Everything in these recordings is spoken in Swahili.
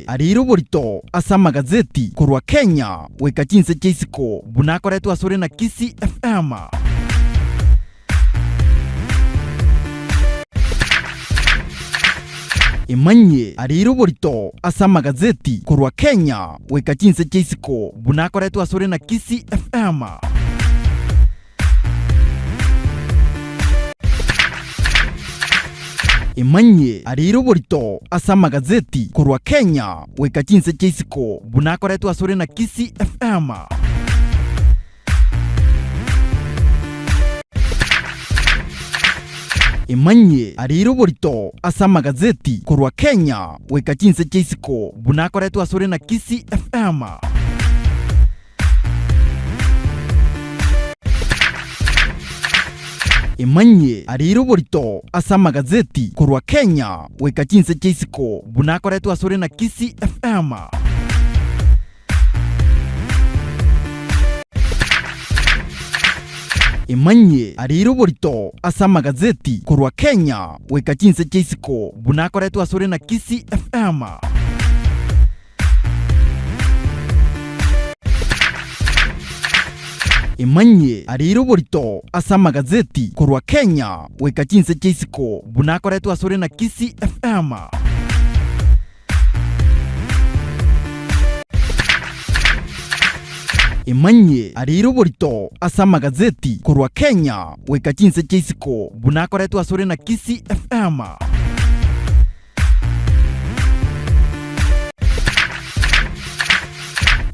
Arire oborito ase amagazeti korwa Kenya goika chinse chia isiko buna akoretwe asore na Kisii FM. Emanye arire oborito ase amagazeti korwa Kenya goika chinse chia isiko buna akoretwe asore na Kisii FM. Emanye arire oborito ase amagazeti korwa Kenya goika chinse chia isiko buna akoretwe asore na Kisii FM. Emanye arire oborito ase amagazeti korwa Kenya goika chinse chia isiko buna akoretwe asore na Kisii FM. Emanye arire oborito ase amagazeti korwa Kenya goika chinse chia isiko buna akoretwe asore na Kisii FM. Emanye arire oborito ase amagazeti korwa Kenya goika chinse chia isiko buna akoretwe asore na Kisii FM. Emanye arire oborito ase amagazeti korwa Kenya goika chinse chia isiko buna akoretwe asore na Kisii FM. Emanye arire oborito ase amagazeti korwa Kenya goika chinse chia isiko buna akoretwe asore na Kisii FM.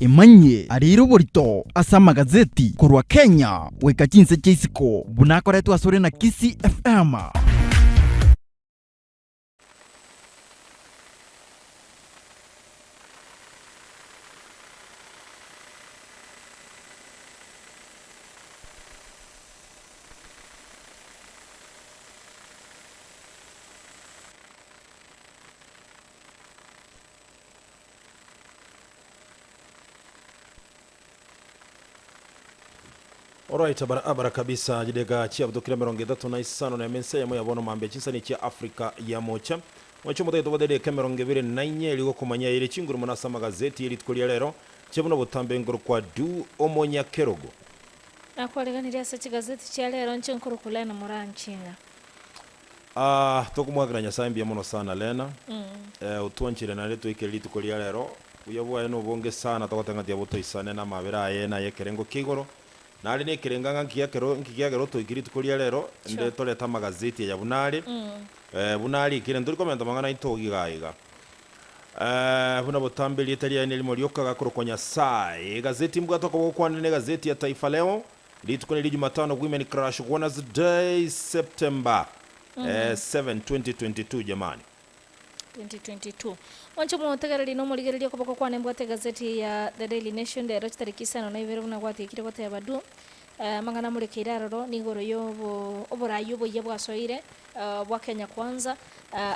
Emanye arire oborito ase amagazeti korwa Kenya goika chinse chia isiko buna akoretwe asore na Kisii FM. Alright, barabara kabisa jidega chia budukira 35 na mense ya moya bono mambe chinsani chia Afrika ya mocha mwacho mudaye tobadele 24 liko kumanya ile chinguru munasa magazeti ili tukulia lero chebuno butambe nguru kwa du omonya kerogo na kwaleganiria sa chigazeti chia lero nche nkuru kulena muranchinga. Tokumwagira Nyasaye mbia muno sana lena. Utuanchire na letu ikeli tukulia lero uyabwa eno bonge sana tokotengatia butoisane na mabera ayena yekerengo kigoro. Nali ne kirenganga nkiyakero nkiyagero toikiri tukulia lero nde toleta magazeti ya bunali. Bunali kire nduri komenta mangana itogi gaiga. Buna botambeli italia ne limolioka gakoro Nyasaye. Gazeti mbwa toko kwa ne gazeti ya Taifa Leo litukone Jumatano Women Crash Wednesday September 7 2022 jamani. 2022. Wancho mutegareri no muligereria koboko kwa nembwate gazeti ya The Daily Nation de tariki isano na ibere buna gwatikire goteba badu mangana murekeire aroro nigoro yobo oborayo boye bwasoire bwa Kenya Kwanza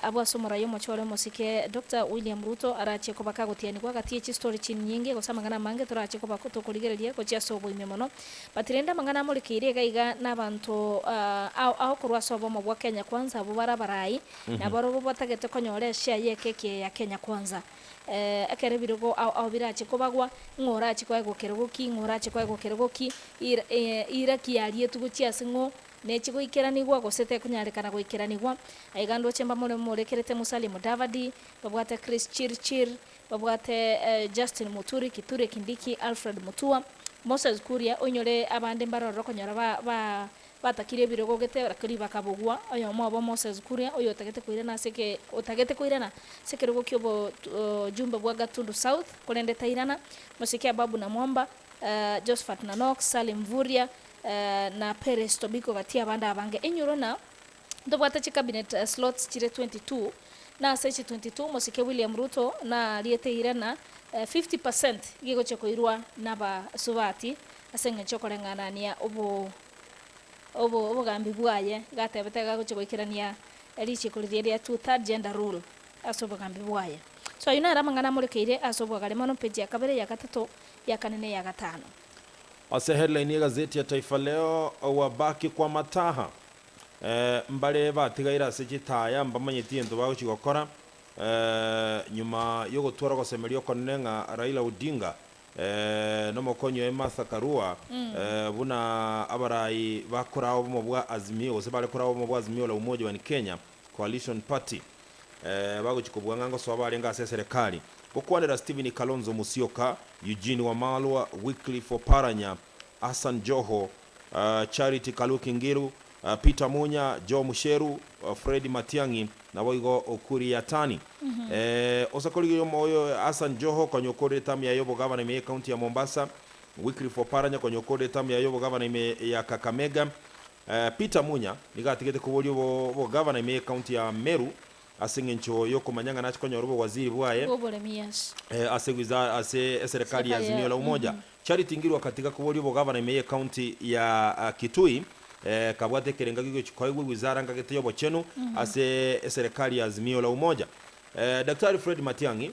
abwasomora yo mochore mosike Dr. William Ruto arache kobaka gotiani kwa gatie chi story chin nyinge gosamangana mange torache kobako tokorigereria gochia sobo ime mono batirenda mangana murekeire gaiga nabantu aho kurwa sobo mo bwa Kenya Kwanza abo barabarai naboro bo batagete konyore share yekeke ya Kenya Kwanza ekere birogo au birache kobagwa ng'orache kwagokerogoki ng'orache kwagokerogoki ira kiarie tuguchia singo nechi goikeranigwa gosete kunyarekana goikeranigwa aigando chemba more morekerete Musalia Mudavadi babwate Chris Chirchir babwate Justin Muturi Kithure Kindiki Alfred Mutua Moses Kuria onyore abande mbaroro konyora ba batakire birogo gete rakuri bakabugwa oyo mobo Moses Kuria oyo otagete kuirana seke otagete kuirana sekerogo kyobo jumbe bwa Gatundu South kulende tairana Musikia Babu na Mwamba Josephat Nanok Salim Vuria na Perez Tobiko gatia banda abange enyuro na ndobwata chi cabinet slots chire 22 na sechi 22 Musike William Ruto na liete irana 50% gigoche koirwa naba subati asenge chokoreng'anania obo obogambi bwaye gatebete gagoche goikerania eriche kuriria 2/3 gender rule ase obogambi bwaye. So ayuna ramangana murekeire ase obwagare mono peji ya kabere ya gatatu ya kanene ya gatano. Ase headline ya gazeti ya Taifa Leo wabaki kwa mataha. Mbale batigaira ase chitaya mbamanyeti ento bagochigokora Nyuma yogotwara gosemeria okonene ng'a Raila Odinga nomokonyi oye Martha Karua buna abarai bakora obomo bwa Azimio gose bare kora obomo bwa Azimio la Umoja wa Kenya Coalition Party bagochika bwang'a ngosoa barenge ase eserekari gokwanera Stephen Kalonzo Musyoka, Eugene Wamalwa, Wycliffe Oparanya, Hassan Joho, Charity Kaluki Ngiru, Peter Munya, Joe Musheru, Fred Matiang'i nabo igo Ukur Yatani. Osakoli moyo Hassan Joho konyokore tamu ya yobo gavana ime county ya Mombasa, Wycliffe Oparanya konyokore tamu ya yobo gavana ime ya Kakamega, Peter Munya nigatigete kubolyo bo gavana ime county ya Meru aseng'encho yokomanyanga nachikonyora obowaziri bwaye Oboremi, yes. Ase wizara ase serikali ya Serikali ya- Azimio la Umoja. Charity Ngiru katika kubolyo bogavana ime county ya Kitui kabwate kerenga gigo chikoigwe wizara ngagete yobochenu ase serikali ya Azimio la Umoja. Daktari Fred Matiang'i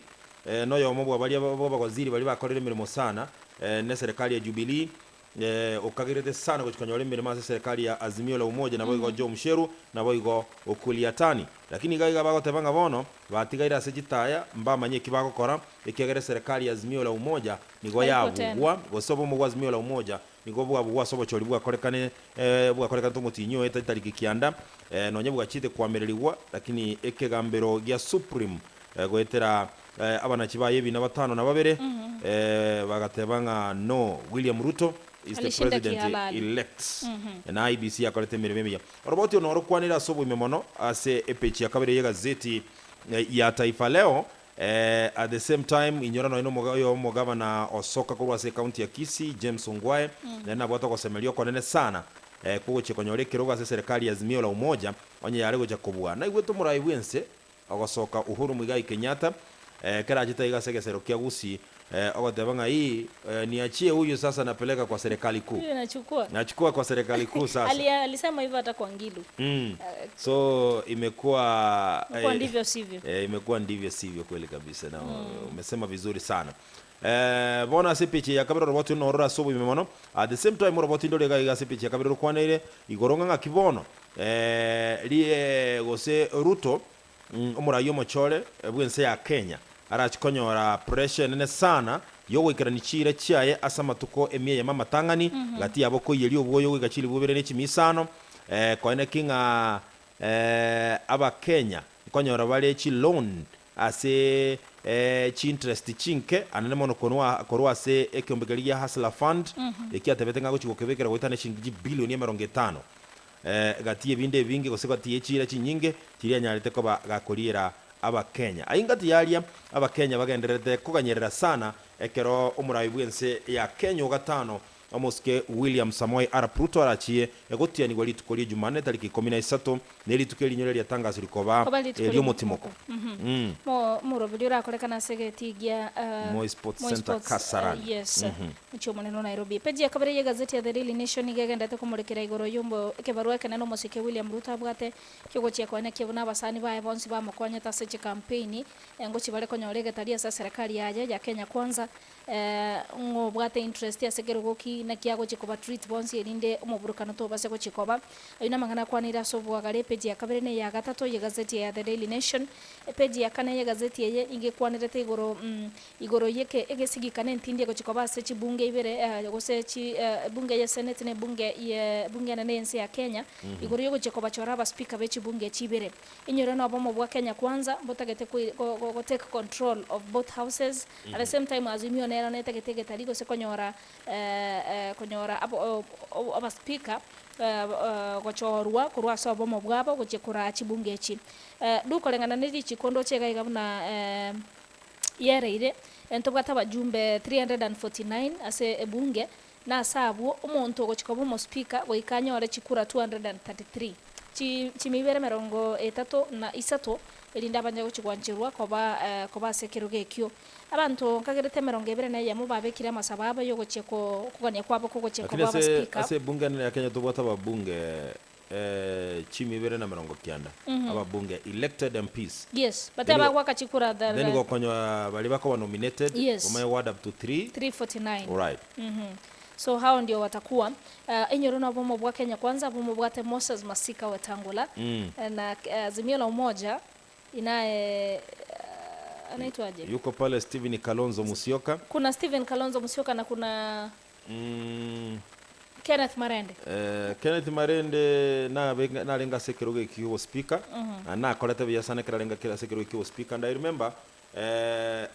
noyo omobwa baria b'abawaziri bari bakorire emirimo sana ne serikali ya Jubilee okagirete sana gochikonyora emirimo ase serikali ya Azimio la Umoja nabo igo Joe Musheru nabo igo Ukur Yatani, lakini iga iga bagoteba ng'a bono batigaire ase chitaya mbamanye eki bagokora ekiagere serikali ya Azimio la Umoja nigo Haiko tena. yabugwa gose obomo bwa Azimio la Umoja nigo bwabugwa ase obochori bwakorekane bwakorekane tomotinyo etatariki kianda nonye bwachite kwamererigwa, lakini ekegambero gia Supreme goetera abanachi baye ebina batano na babere bagateba ng'a no, William Ruto is the Alishinda president kihalali. elect na IEBC yakorete emirimo emiya. Oroboti ono orokwanera ase oboime mono ase epechi ya kabere y'egazeti ya Taifa Leo. At the same time inyora noino oyo omogavana osoka korwa ase county ya Kisii James Ongwae nere nabwate ogosemeria okonene sana kogochia konyora ekerogo ase serikali ya Azimio la Umoja onye yare gocha kobua naigwete omorai bwense ogosoka Uhuru Muigai Kenyatta kerachete iga ase egesero kia Gusii ogoteba ng'a hii niachie huyu sasa napeleka kwa serikali kuu. Hiyo nachukua. Nachukua kwa serikali kuu sasa. Alisema hivyo hata kwa Ngilu. So imekuwa Imekuwa ndivyo sivyo. Imekuwa ndivyo sivyo kweli kabisa na umesema vizuri sana. Bona ase pichi ya kabere roboti norora ase oboime mono. At the same time roboti ndore iga ase pichi ya kabere rokwaneire igoro ng'a ng'aki bono rie gose Ruto omorai omochore bwense ya Kenya arachikonyora pressure nene sana yogoikerani chire chiaye ase amatuko emieye mamatang'ani gati yabo koiyeria obwoyo goika chiri bubere ne chimisano koene king'a abakenya nkonyora bare chiloan ase chi-interest chinke anene mono korwa korwa ase ekiombekeri gia Hustler Fund ekiatebete ng'a gochi gokebekera goetana eshingi chibilioni 50 gati ebinde ebinge gose gati echira chinyinge chiria nyarete koba gakoriera abakenya aingati yaria abakenya bagenderete koganyerera sana ekero omorai bwense ya Kenya ogatano omosike William Samoei Arap Ruto arachie egotianigwa rituko ria Jumanne tariki 13 nerituko erinyore riatangaswa rikoba Koba rituko riomotimoko. Mo murobiri urakorekana ase getigia Moi Sports Moi Center Sports, Kasarani. Yes, muchio munene Nairobi. Peji ya kabere ya gazeti ya The Daily Nation igegendete kumurekera igoro yombo ekebarua ekenene omosike William Ruto abwate kiogochia kwane kiabuna abasani baye bonsi bamokonyete ase chikampeni ngochi bare konyora egetari ase serikali yaye ya Kenya Kwanza ng'obwate interest ase kerogo ki naki agochi koba treat bonsi erinde omoburukano tobase gochikoba ayo namang'ana akwanire ase obwagare peji ya kabere ne ya gatato ya gazeti ya The Daily Nation. Peji ya kane ya gazeti eye ingekwanirete igoro igoro yeke egesigikana entindi egochikoba ase chibunge ibere gose chi bunge ya Senate ne bunge ye bunge nene ense ya Kenya igoro yogochikoba chora aba speaker be chibunge chibere inyore no bomo bwa Kenya Kwanza botagete go take control of both houses. At the same time Azimio nero netagete getari gose konyora konyora abo aba speaker gochorwa korwa ase obomo bwabo gochia koraa chibunge echi dukoreng'ana na richikondo chegaiga buna yereire entobwate abajumbe 349 ase ebunge na ase abwo omonto ogochika oba omospika goika anyore chikura 233 chimibere 33 erinde abanye gochigwancherwa koba koba ase ekerogo ekio abanto nkagerete 21 babekire amasabo abo yogochia kogania kwabo kogochia Lakini koba ase abaspika. Ase bunge nene ya Kenya tobwate ababunge chimibere na 90 ababunge elected MPs. Yes, but Then abagwaka chikura then gokonywa bari bakoba nominated omaye ward up to 3. 349. Alright. So hao ndio watakuwa enyoro na bomo bwa Kenya Kwanza bomo bwate Moses Masika Wetangula na Azimio la Umoja inaye anaitwaje? Yuko pale Stephen Kalonzo Musyoka. Kuna Stephen Kalonzo Musyoka na kuna Kenneth Marende. Kenneth Marende narenga sekeroge kiwo speaker na nakorete biasana kirarenga kira sekeroge kiwo speaker, and I remember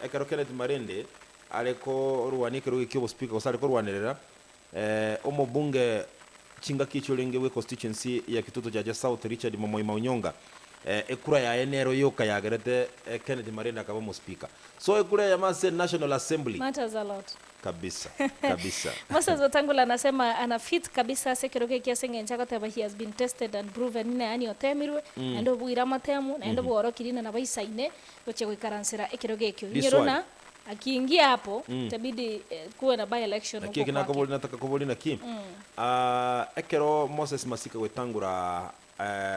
ekero Kenneth Marende areko ruwani keroge kiwo speaker osare korwanerera omobunge chinga kichulenge we constituency ya Kitutu Chache South Richard Momoima Unyonga, ekura ya enero yoka yagerete Kenneth Marende akaba mo speaker. So ekura ya mase National Assembly matters a lot kabisa kabisa. Moses Wetangula anasema ana fit kabisa sekeroke kiasenge nchaka taba he has been tested and proven nina yani otemirwe endo buira matemu na endo buorokirina na baisaine goche goikaransera ekeroke ekyo nyerona akiingia hapo itabidi kuwe na by election huko. Kiki nakoboli nataka koboli na ki ekero Moses Masika Wetangula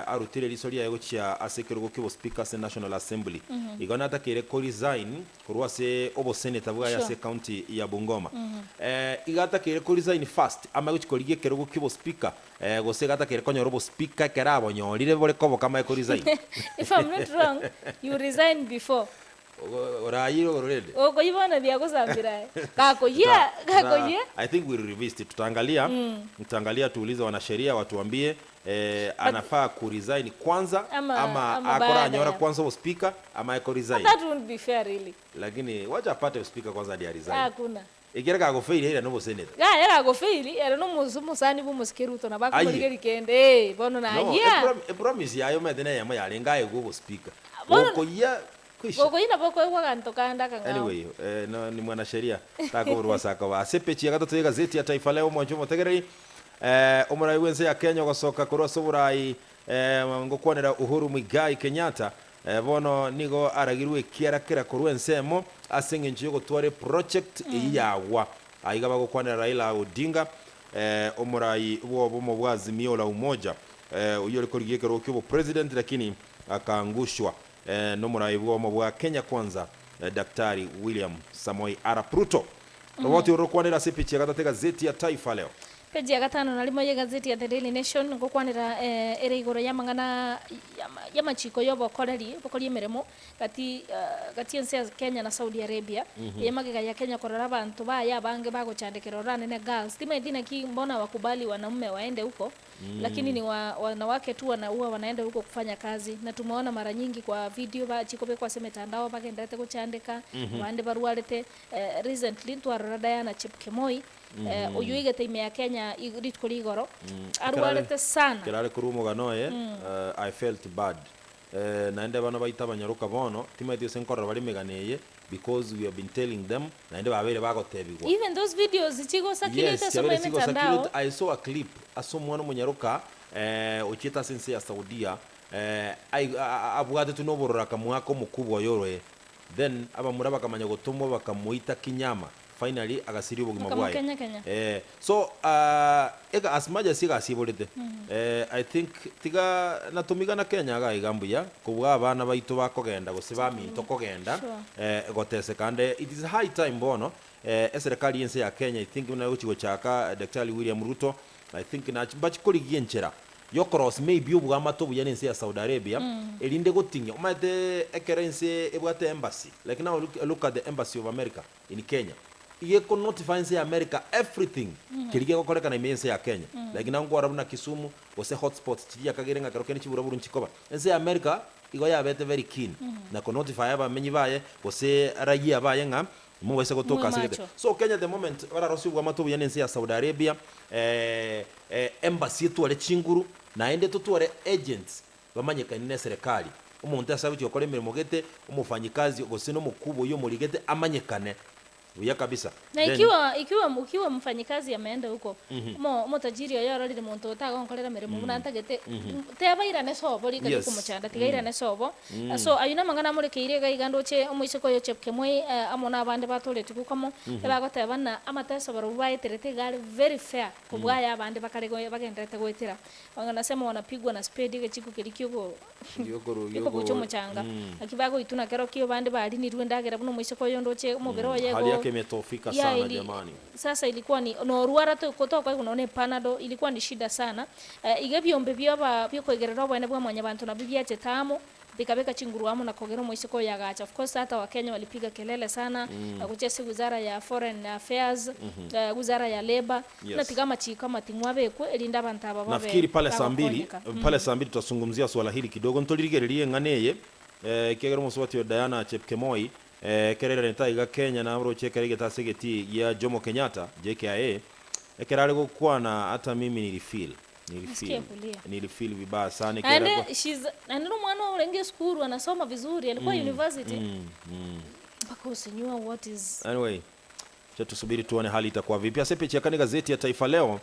arutire risoria yagochia asekerogo kibo speaker se National Assembly igona atakire ko resign korwa se obo senator bwa ya se county ya Bungoma igatakire ko resign first ama gochikorigie kerogo kibo speaker gose gatakire konyora obo speaker kerabo nyorire bore koboka ma ko resign. If I'm not wrong, you resign before orayiro ororede okoibona bya kusambira kakoyia kakoyia. I think we revisit it. Tutaangalia tutaangalia tuulize wanasheria watuambie anafaa ku resign kwanza ama akora anyora kwanza o speaker ama eko resign. That won't be fair really. Lakini wacha apate speaker kwanza dia resign. Hakuna. Igereka go fail ira no senate. Ya era go fail era no musani bu musikiruto na bakumurigeri kende bono na no, yeah. E promise yayo medene yamo yarenga ego speaker. Okoyia Boko ina boko kwa kanto kanda kanga. Anyway, no, ni mwanasheria takorwa saka wa sepechi ya gatatu gazeti ya Taifa Leo mwanjo motegereri omurai wense ya Kenya gosoka korwa soburai ngokwanera Uhuru Muigai Kenyatta bono nigo aragirwe kiarakira korwa ensemo asenge nje gotware project iyawa aiga bagokwanera Raila Odinga omurai wo bomo bwa Azimio la Umoja uyo rikorigie kero kyo president lakini akaangushwa no murai wo bwa Kenya Kwanza Daktari William Samoei Arap Ruto. Roboti urokwanera sepichi gatatu gazeti ya Taifa Leo. Peji ya gatano na limo ya gazeti ya The Daily Nation ngokwanira ere igoro ya mangana ya machiko yobo koreri bokori emeremo gati gati ense ya Kenya na Saudi Arabia ya magega ya Kenya korora abantu baya bange bagochandekera orane ne girls tima idina ki mbona wakubali wanaume waende huko lakini ni wanawake tu wanaua wanaenda huko kufanya kazi, na tumeona mara nyingi kwa video ba chikobe kwa sema mitandao bagendete kuchandeka bande barwarete recently twarora Diana Chepkemoi uyu igete ime ya Kenya rituko rigoro arwarete sana kirare kurumo ganoye I felt bad naende bana baita banyaruka bono timaitio senkorora bari meganeye because we have been telling them naende babere bagotebigwa even those videos chigo circulate so many mitandao. I saw a clip aso mwana munyaruka ochita sense ya Saudia abwate tunoborora kamwako mukubwa yorwe then abamura bakamanya gotumwa bakamuita kinyama finally agasiri ubugima bwaye so ega as much as igasiborete I think tiga natumiga na Kenya ga igambuya kubwa abana baito bakogenda gose baminto kogenda gotese kande it is high time bono eserikali yense ya Kenya I think na uchigo chaka Dr. William Ruto I think na bachikorigie nchera yo cross maybe ubwamato buyane nse ya Saudi Arabia elinde gotinya umate ekerense ebwate embassy like now look at the embassy of America in Kenya iye ko notify nse ya America everything kirige gokoreka na imense ya Kenya like now ngwara na Kisumu gose hotspots chiya kagerenga karokene chibura burun chikoba nse ya America igo yabete very keen na ko notify abamenyi baye gose raia baye nga muwese gotoka sigete. So Kenya the moment bararosibwa matobu ya nse ya Saudi Arabia embassy tware chinguru naende tutware agents bamanyekane ne serikali umuntu asabe okore emirimo gete umufanyikazi gose no mukubo yo murigete amanyekane buya kabisa. Na ikiwa mfanyikazi ameenda huko mo tajiri yo yarorire muntu utagonkorera mirimo munantagete tebaira ne sobo rika kumuchanda tigaira ne sobo so ayuna mangana murekeire gaigandoche omuiseko yo Chepkemoi amona abande batorete kukamo ebagoteba na amateso barubaeterete gari very fair kubwaya abande bakarego bagenderete gwetera wanasema wanapigwa na spade gechiko kirikyo yoko kucho muchanga akibago ituna kero kio bande bali ni rwendagera buno muiseko yo ndoche omobero yego imetofika sana jamani. Sasa ilikuwa ni no ruara to kutoka kunaone panado ilikuwa ni shida sana. Ige byombe byoba byokwegerera obwene bwa mwanyabantu na bibyache tamo Bikabeka chinguru amo na kogera moisiko ya gacha. Of course hata Wakenya walipiga kelele sana na kuchesi wizara ya Foreign Affairs, wizara ya Labor na tigama chika matingwa bekwe elinda bantaba babe. Nafikiri pale saa mbili pale saa mbili tutazungumzia swala hili kidogo ntolirigererie ng'aneye kegera muswati wa Diana Chepkemoi kerere ntaiga Kenya na amro chekere tasegeti ya Jomo Kenyatta JKIA kerare gokwana hata mimi nilifeel vibaya sana. And she's and mwana ulenge skuru anasoma vizuri alikuwa university mpaka usinyua what is. Anyway, tusubiri tuone hali itakuwa vipi. Ase pechi yakani gazeti ya Taifa Leo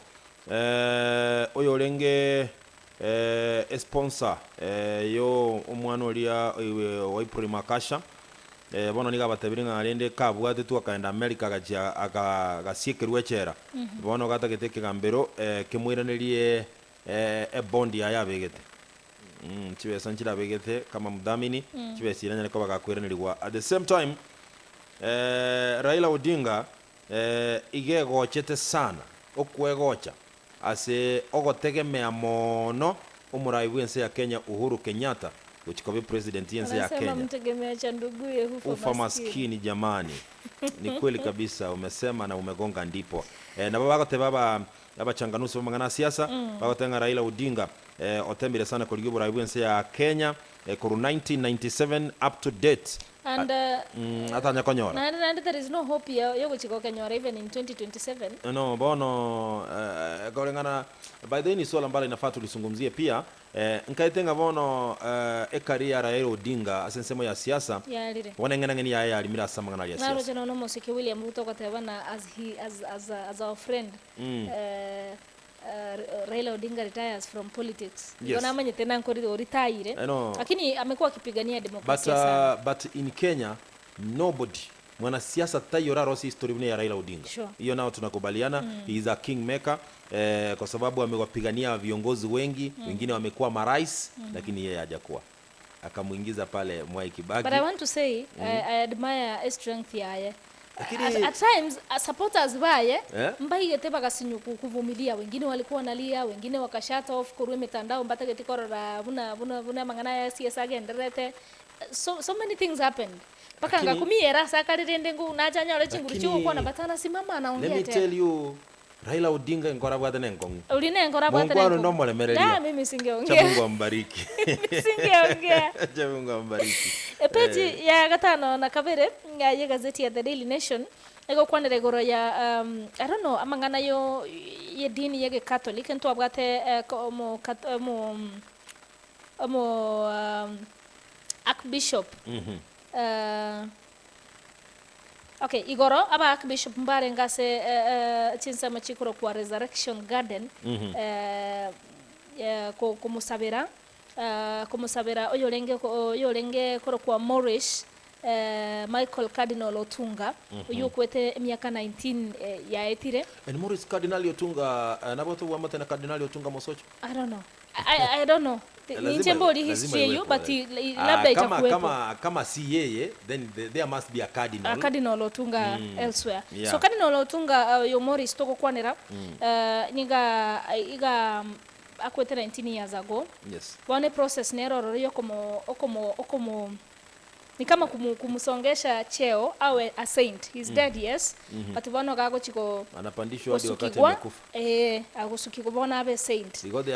oyo ulenge sponsor yo omwana olia waipuri makasha bono niga batebiringa arende kabwate tu akaenda America agachia agasiekerwe chera bono gatagete kigambero kimwiranerie bondi ya begete chibesa nchira begete kama mudhamini chibesa iranya ko bagakwiranirwa. At the same time Raila Odinga igegochete sana okwegocha ase ogotegemea mono omurai wense ya Kenya Uhuru Kenyatta uchikobe president yenze ya Kenya. Mtegemea cha nduguye hufa maskini jamani. Ni kweli kabisa umesema na umegonga ndipo. Na baba gote baba abachanganusi bamangana siasa bagotenga Raila Odinga otembire sana kuligo rai wense ya Kenya koru 1997 up to date. And atanya konyora. And there is no hope ya yogochiko kenyora even in 2027. No bono golengana by the way ni swala ambalo inafaa tulizungumzie pia nkaitenga bono ekaria Raila Odinga asensemo ya siasa wonengena ngeni ya ya limira samangana ya siasa. Naro no mosike William Ruto kwatebana as he as our friend Raila Odinga retires from politics. Yes. Ngona manye tena nkori retire. Lakini amekuwa akipigania demokrasia sana. But in Kenya nobody mwanasiasa tayora rosi history ya Raila Odinga. Sure. Hiyo nao tunakubaliana. He is a kingmaker kwa sababu amewapigania viongozi wengi, wengine wamekuwa marais lakini yeye hajakuwa. Akamuingiza pale Mwai Kibaki. But I want to say I admire strength yaye. At times supporters baye mbaigete bagasinyu kuvumilia, wengine walikuwa wanalia, wengine wakashut off kurwe mitandao mbatageti korora buna buna buna mangana ya siasa agenderete. So many things happened paka ngakumiera sakalirende ngu nachanya ole chinguru chiwo kona batana simama anaongea. Let me tell you Raila Odinga ngora bwate nenkongu. Uline ngora bwate nenkongu. Mungu ndo molemereria. Da mimi singeongea. Mungu ambariki. Singeongea. Mungu ambariki. Peji ya gatano na kabere ya gazeti ya The Daily Nation ego kwanere igoro ya I don't know amangana yo ye dini ye Catholic ntwa bwate mo Archbishop. Okay, igoro aba Archbishop mbare ngase chinsama chikoro kwa Resurrection Garden kumusabira kumusabira oyo koro kwa Maurice Michael Cardinal Otunga uyu kwete miaka 19 ya etire. And Maurice Cardinal Otunga naboto wa matena Cardinal Otunga mosocho. I don't know. I don't know. Ninjemboli history you but labda itakuwepo. Kama si yeye then there must be a cardinal. A Cardinal Otunga elsewhere. Yeah. So Cardinal Otunga yo Maurice toko kwanera niga iga akwete 19 years ago. Yes. One process nero yo komo okomo ni kama kumusongesha cheo awe a saint. He's dead, yes. But bono gago chiko anapandishwa hadi wakati amekufa. Agusukigwa bona abe saint. Because they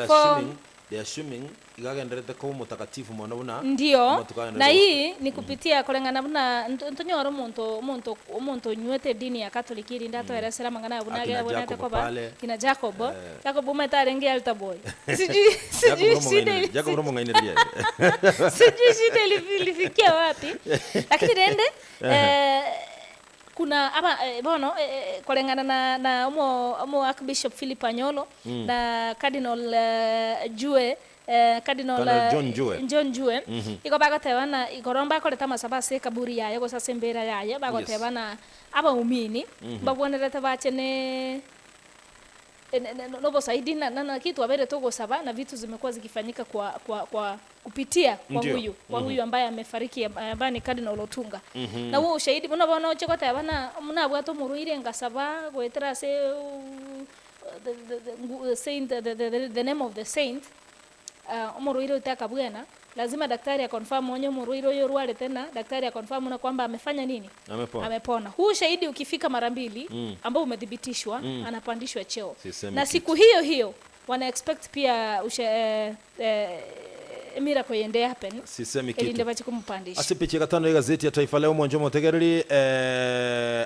are assuming igagenderete ko mutakatifu mwana buna ndio na hii ni kupitia kulengana buna ntonyoro omuntu nywete dini ya Catholic iri ndatoeresera mangana buna ge buna takoba kina Jacob Jacob umetarenge altar boy sijui Jacob romo ngaineria sijui shida ilifikia wapi lakini rende kuna aba bono kulengana na omo Archbishop Philip Anyolo na Cardinal Jue Cardinal John Jue iko bagotebana igoromba koleta masaba se kaburi yaye gosase mbera yaye bagotebana aba umini babonerete bachene nobo saidi na kitu abere togo saba na vitu zimekuwa zikifanyika kwa kupitia kwa huyu kwa huyu ambaye amefariki ambaye ni Cardinal Otunga. Na huo ushahidi muna ochekota bana muna bwato muruire ngasaba goetera se the saint the name of the saint omuruire utakabwena Lazima daktari akonfirm onye murwiro yo rwale tena, daktari akonfirm na kwamba amefanya nini? Amepona. Amepona. Huu shahidi ukifika mara mbili ambao umethibitishwa, anapandishwa cheo. Sisemi Na kitu. Siku hiyo hiyo wana expect pia miracle yende happen. Sisemi Elinde kitu. bachi kumupandisha. Ase picha gatano igazeti ya Taifa Leo mwanjo motegereri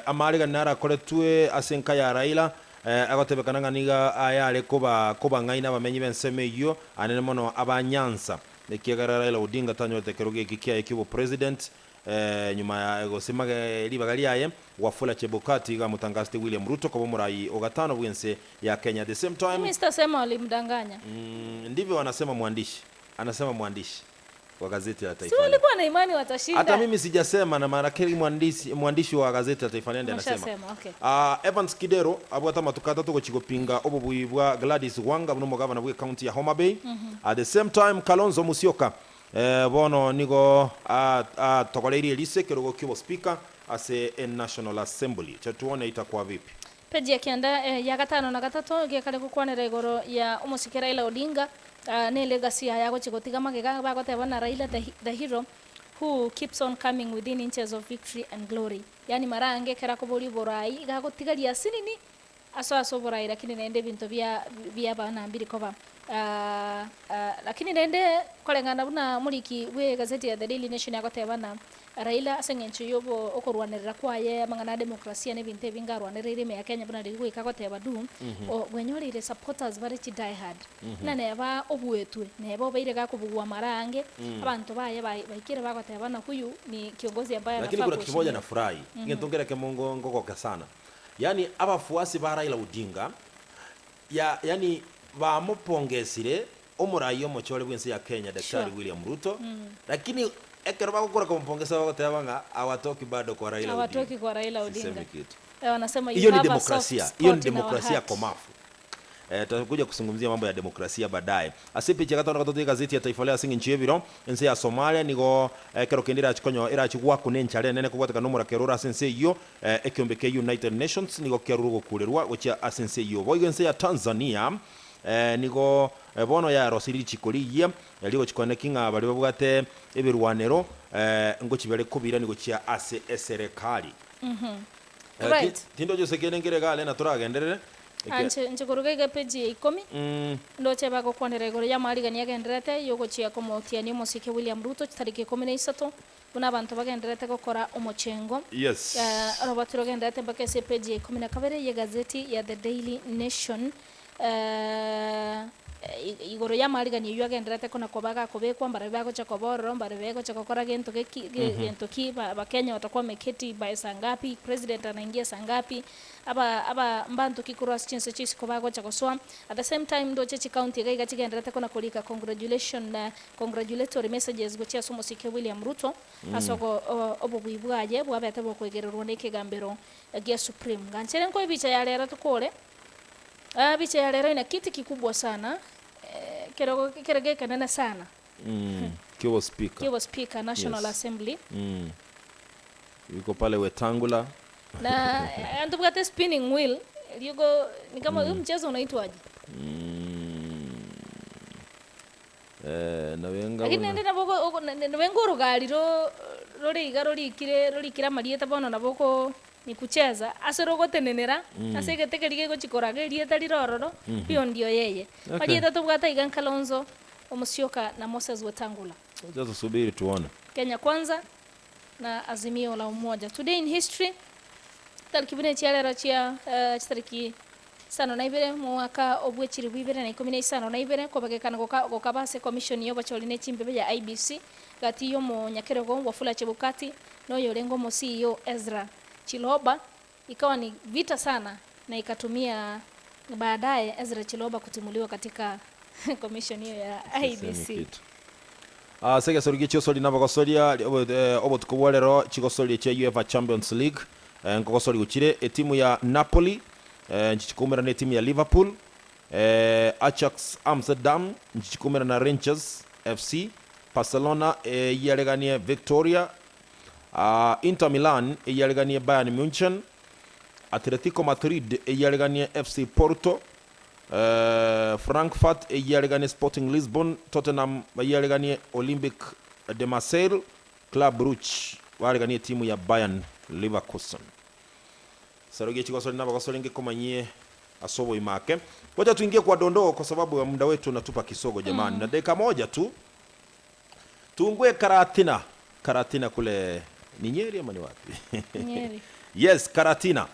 amariga narakoretwe ase nka ya Raila agotebekana ng'aniga ayare koba koba ng'aina abamenyi b'ensemo eyio anene mono abanyansa nekiagera Raila Odinga tanyorete kero giki kiaye kibo president nyuma ya gosimaga ribaga riaye Wafula Chebukati igamutangazite William Ruto koba omorai ogatano bwense ya Kenya. At the same time, Mimi sitasema walimdanganya. Ndivyo wanasema mwandishi, anasema mwandishi wa gazeti la Si Taifa Leo. walikuwa na imani watashinda. Hata mimi sijasema na maana kile mwandishi wa gazeti la Taifa Leo ndiye anasema. Ameshasema, okay. Evans Kidero abwata matuka atatu gochigopinga obobui bwa Gladys Wanga buno mugavana bwe county ya Homa Bay. At the same time, Kalonzo Musyoka bono nigo tokoleirie lise kirogo kibo speaker ase e National Assembly. Cha tuone itakuwa vipi. Peji ya kianda ya gatano na gatato giakare gukwanira igoro ya umusike Raila Odinga ni legacy ya gochigotiga magega bagoteba na Raila the hero who keeps on coming within inches of victory and glory, yani marange kera kuburi borai igagotigaria sinini aso aso borai, lakini nende bintu bia bia bana mbiri koba lakini nende kolengana buna muliki we gazeti ya The Daily Nation yagoteba na Raila ase ng'encho yobo okorwanerera kwaye mang'ana demokrasia ne bintu ebingarwanereire ime ya Kenya buna rigwika goteba du o gwenyorire supporters bare chi die hard na neba obwetwe neba obeire gakobugwa marange abantu baye baikire bagoteba na huyu ni kiongozi ambaye Lakini anafaa kuna kitu moja kuheshimiwa. Nafurahi mm -hmm. Kemongo ngokoka sana, yani abafuasi ba Raila Odinga ya yani bamupongesire omorai omochore bwense ya Kenya Daktari William Ruto, lakini ekero bagokora kumupongesa bagoteba ng'a awatoki bado kwa Raila Odinga. Hawatoki kwa Raila Odinga. Sisemi kitu. Wanasema you Hiyo ni have a soft demokrasia, hiyo ni spot in our demokrasia heart. komafu. Tutakuja kuzungumzia mambo ya demokrasia baadaye. Ase picha gatano gatatu gazeti ya Taifa Leo asingi nchiebiro ense ya Somalia nigo kero kende irachikonyo irachigwa kune nchare nene kobwateka nomora kerora ase ense iyo ekiombe kia United Nations nigo kiaruru gokurerwa gochia ase ense iyo boigo ense ya Tanzania nigo bono yarosiri chikorigia rigo chikone king'a bari babwate ebirwanero ngochibere kubira nigo chia ase eserikali. Tindo jose kene ngere gale na turagenderere. Anje nchikuruga iga peji ya 10 ndoche bagokwanera igoro ya marigani agenderete yogochia komotiani omosike William Ruto tariki 13 buna abantu bagenderete gokora omochengo. Robert rogenderete mpaka ase peji ya 12 ya gazeti ya The Daily Nation igoro ya marigani eyu agenderete kona kobaga kobekwa mbare bagocha kobororo mbare begocha kokora gento gento ki bakenya watakuwa wameketi by saa ngapi, president anaingia saa ngapi, aba aba mbantu kikurwa chinse chisi kobagocha koswa. At the same time, ndoche chi county gaiga chigenderete kona kulika congratulation congratulatory messages gochia somosike William Ruto asoko obobui bwaye bwabete bokwegererwo n'ekigambiro gia Supreme. Ganchere nko ebicha ya rero tukore. Bicha ya lero ina kiti kikubwa sana kerego kanene sana. Kiwa speaker. Kiwa speaker National Assembly. Yuko pale Wetangula. Na antubwate spinning wheel yuko ni kama huu mchezo unaitwaje? Na wenga Lakini nende naboko wenga urugari ro roriga rorikire rorikira marieta bono naboko ni kucheza ase rogotenenera ase geteke gochikoraga erieta rirororo hiyo ndio yeye. Marieta tubwata iga Kalonzo Musyoka na Moses Wetangula. Sasa subiri tuone. Kenya Kwanza na Azimio la Umoja. Today in history, tariki bune chiarero chia tariki 52 mwaka obwechiri 2015 kobagekana gokabase commission yo bacholi ne chimbebe ya IEBC gati yo munyakerogo Wafula Chebukati noyo lengo mo CEO Ezra Chiloba, ikawa ni vita sana na ikatumia baadaye Ezra Chiloba kutimuliwa katika commission hiyo ya Sisemi IEBC. Kitu. Sege sorigi chiosori nabagosoria obotuko bwa rero chigosori chia UEFA Champions League nkogosori guchire etimu ya Napoli nchichikumira na etimu ya Liverpool, Ajax Amsterdam nchichikumira na Rangers FC, Barcelona yareganie Victoria, Inter Milan yareganie Bayern Munchen, Atletico Madrid yareganie FC Porto. Frankfurt eyiareganie Sporting Lisbon, Tottenham bayiareganie Olympic de Marseille, Club Brugge bareganie timu ya Bayern Leverkusen. Sarogie chikosori na bakosori ngekomanyie asobo imake. Ngoja tuingie kwa dondoo kwa sababu ya muda wetu unatupa kisogo jamani. Na dakika moja tu. Tuungue Karatina. Karatina kule ni Nyeri ama ni wapi? Nyeri. Yes, Karatina.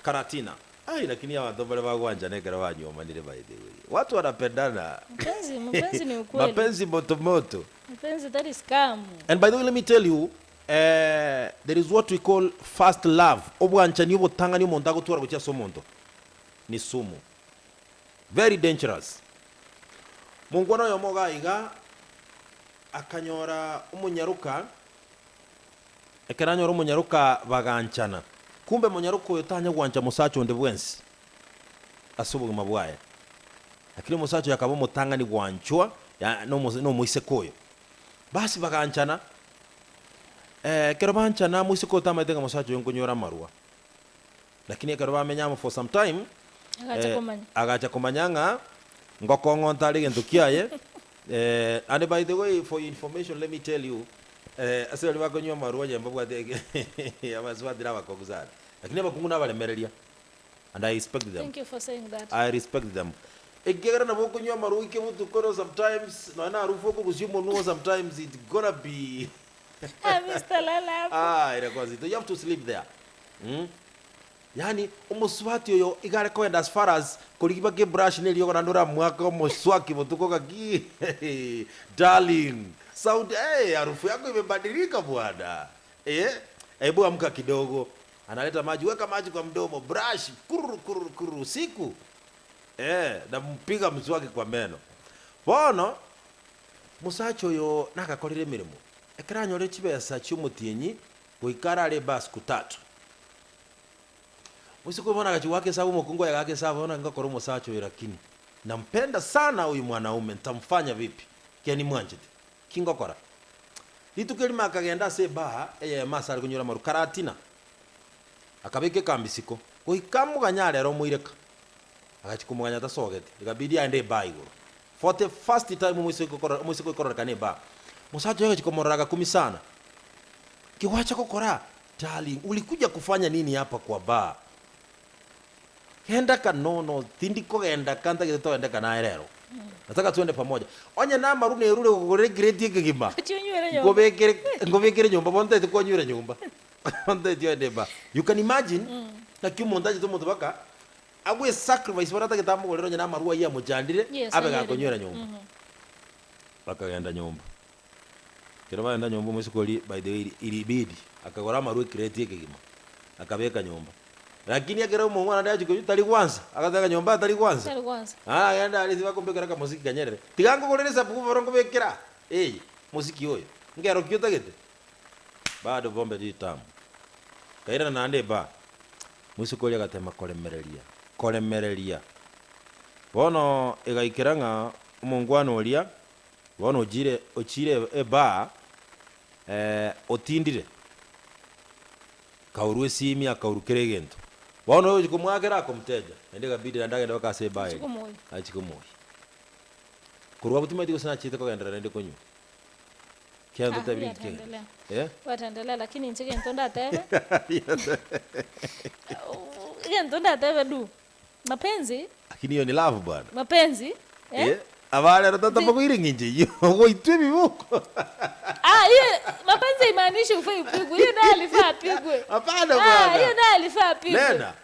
Karatina. Ai, lakini hawa watu wale wagwanja nekera wanyoma nile by the way. Watu wanapendana. Mapenzi, mapenzi ni ukweli. Mapenzi moto moto. Mapenzi that is scam. And by the way, let me tell you, there is what we call fast love. Obwancha ni obotanga ni omonto agotwara gochia ase omonto. Ni sumu. Very dangerous. Mungwana oyo moga iga akanyora omonyaruka, ekeranyora omonyaruka baganchana. Kumbe monyaruka oyo tanya gwancha musacho onde bwensi ase obogima bwaye. Lakini musacho yakaba omotang'ani gwanchwa no moiseke oyo. Basi baganchana. Kero banchana moiseke oyo tamaete ng'a musacho oyo nkonyora amarwa. Lakini ekero bamenyamo for some time, Agacha komanya. Agacha komanya ng'a ngokong'onta are gento kiaye. And by the way, for your information, let me tell you, ase bari bakonywa amarwa nyemba bwate abaswadira abakoguzana. Lakini abakungu nabalemereria. And I respect them. Thank you for saying that. I respect them. Ekigera nabo kunywa amarwa ike butukoro sometimes na na harufu okugusia omonwa sometimes it gonna be Ah, Mr. Lala. Ah, inakuwa zito. You have to sleep there. Yani omuswati oyo igare kwenda as far as kurigiba ke brush neliyo kana ndora mwaka omuswaki mutuko kaki. Darling, sound harufu yako imebadilika bwana. Hebu amka kidogo. Analeta maji, weka maji kwa mdomo, brush kuru kuru kuru usiku. Na mpiga mswaki kwa meno. Bono musacho yo nakakorire mirimo. Ekeranyore chibesa chimutinyi goikara are bas kutatu. Usiku mbona akachiwake sababu mukungu yake sababu ona ngakora musacho lakini nampenda sana huyu mwanaume nitamfanya vipi? Kiani mwanjete. Kingokora. Litukeli akagenda se ba masa ari kunyura maru Karatina. Akabeke kambisiko. Goikamuganya rero muireka. Akachikumuganya tasogete. Ikabidi aende ba igoro. For the first time musiko ikora kane ba. Musacho yake chikomorora kumi sana. Kiwacha kokora, darling, ulikuja kufanya nini hapa kwa ba? Genda kanono, tindiko genda kanta kito enda kana erero. Nataka tuende pamoja. Onye na marune rure kugore grade kigima. Ngobekere ngobekere nyumba bonte tukonyure nyumba. Bonte tuende ba. You can imagine na kiumondaje to muntu baka agwe sacrifice barata kitambo golero nyina maruwa ya mujandire abe gakonyura nyumba. Bakagenda nyumba. Kero baenda nyumba musikoli by the way ilibidi akagora maruwa grade kigima. Akabeka nyumba. Lakini akera mwana ndaje tali kwanza akataka nyumba tali kwanza. Tali kwanza. Ah yanda aliziba kumbekera ka muziki kanyerere. Tigango kolere sabu borongo bekera. Muziki oyo. Ngero kyota gete. Bado bombe ditamu. Kaira na ande ba. Musikoli akatema kolemereria. Kolemereria. Bono egaikiranga omongwana olia bono ojire ochire eba otindire. Kaurwe simi akaurukire gento. Bono oyo kumwakera akomteja. Ende kabidi ndagenda bakase bae. Achikomoyi. Kurwa butima tiko sana chite kogendera nende konyu. Kianzo tabiri kike. Wataendelea lakini nchike ntonda tebe. Ntonda tebe du. Mapenzi? Lakini hiyo ni love bwana. Mapenzi? Abale rotata pakuire nginje. Yo itwe bibuko. Ah, hiyo mapenzi imaanishi ufai upigwe. Hiyo naye alifaa apigwe. Hapana bwana. Ah, hiyo naye alifaa apigwe. Lena,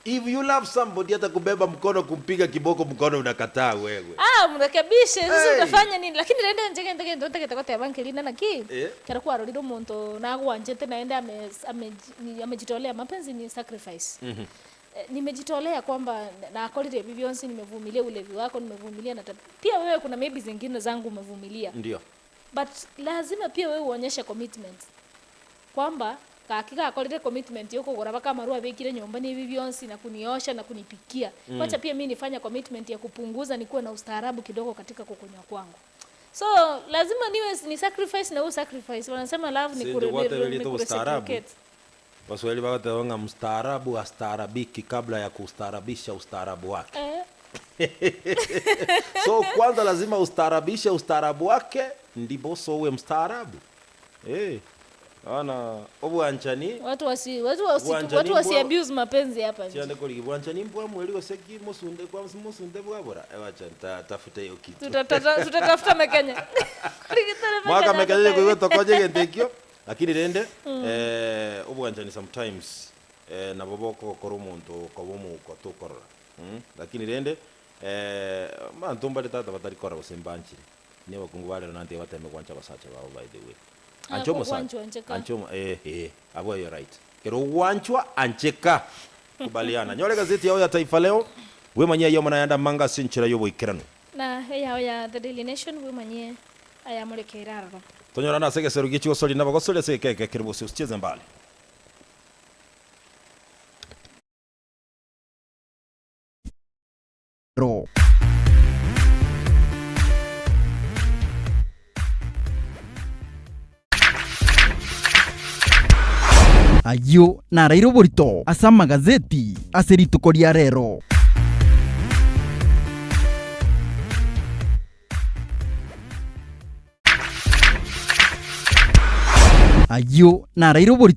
if you love somebody hata kubeba mkono kumpiga kiboko mkono unakataa wewe. Ah, mrekebishe. Sasa utafanya nini? Lakini rende njege ndege ndo ndege takote banki lina na ki. Kera kwa rolido muntu na gwanjete naenda amejitolea. Mapenzi ni sacrifice. Nimejitolea kwamba na akolire bibi nimevumilia ulevi wako, nimevumilia na pia wewe kuna maybe zingine zangu umevumilia. Ndio. But lazima pia wewe uonyeshe commitment. Kwamba hakika akolire commitment yoko goraba kama marua bekire nyumba ni bibi na kuniosha na kunipikia. Wacha pia mimi nifanya commitment ya kupunguza nikuwe na ustaarabu kidogo katika kukunywa kwangu. So lazima niwe ni sacrifice na sacrifice. Wanasema love ni kureciprocate. Waswahili wakatawanga mstaarabu astaarabiki kabla ya kustaarabisha ustaarabu wake. So kwanza lazima ustaarabishe ustaarabu wake ndiposo uwe mstaarabu. Eh. Ana obwanchani Watu wasi watu wasi Bwanchani watu wasi mbwa- abuse mapenzi hapa nje. chiande koligi bwanchani mbwa mweli gose ki musunde kwa musunde bwabora. Ewacha tafuta hiyo kitu. Tutatafuta Mekenya. Mwaka mekenya kuiwe tokoje gentekio lakini rende obwanchani sometimes nabo bokokora omonto okoba omouko tokorora. Lakini rende bantu mbare tata batarikora gose mbanchire ni abakungu barero nante bateme gwancha basacha babo by the way. Ancho gwanchwa, ancheka. Ancho abo you're right kero gwanchwa ancheka kubaliana nyore gazeti yao ya Taifa Leo wemanyia yo manayanda manga sinchira yo boikerano Na yao ya The Daily Nation wimanyie ayamurekeire aroro. Tonyora na sege serugi chigo na bagosoli sege keke kiribusi usicheze mbali. Ro. Ayo naraire oborito ase amagazeti ase rituko ria rero. Ayo naraire oborito.